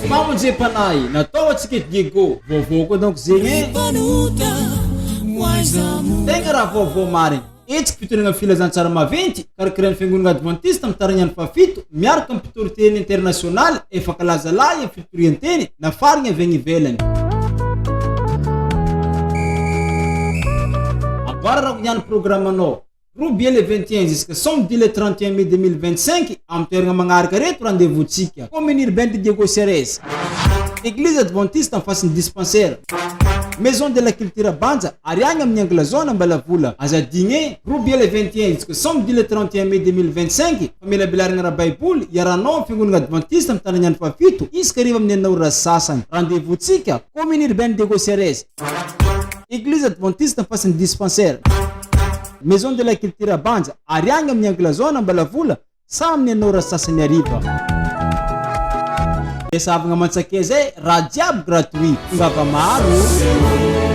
Famonjem-panahy natao antsika eto Diego. Vaovao koa donc zegny e. Tegna raha vaovao marigny. Hetsiky fitoriagna filazantsara maventy karakarain'ny Fiangonagna Advantista amin'ny taraignany fahafito miaraka amin'ny mpitory teny internasionaly efa kalaza lahy amin'ny fitorian-teny nafarigny avy agny ivelany. Amboararako niany programanao. Roa le 21 jusqu'à samedi le 31 mai 2025 amin'ny toeragna magnaraka reto rendez-vous-tsika. Commune urbaine de Diego Suarez. Église Adventiste en face ny dispensaire. Maison de la culture Banja ary agny amin'ny angle zone Ambalavola. Aza adigny e! Roa le 21 jusqu'à samedi le 31 mai 2025 famelabelaragna ara-baiboly iarahanao amin'ny fiangonagna Adventiste amin'ny tanànany fahafito isaka hariva amin'ny enina ora sasany. Rendez-vous-tsika Commune urbaine de Diego Suarez. Église Adventiste en face ny dispensaire. Maison de la culture Banja ary agny amin'ny angle zone Ambalavola sa amin'ny enina ora sasany hariva. Resavagna aman-tsakay zay raha jiaby gratuit. Tongava maro.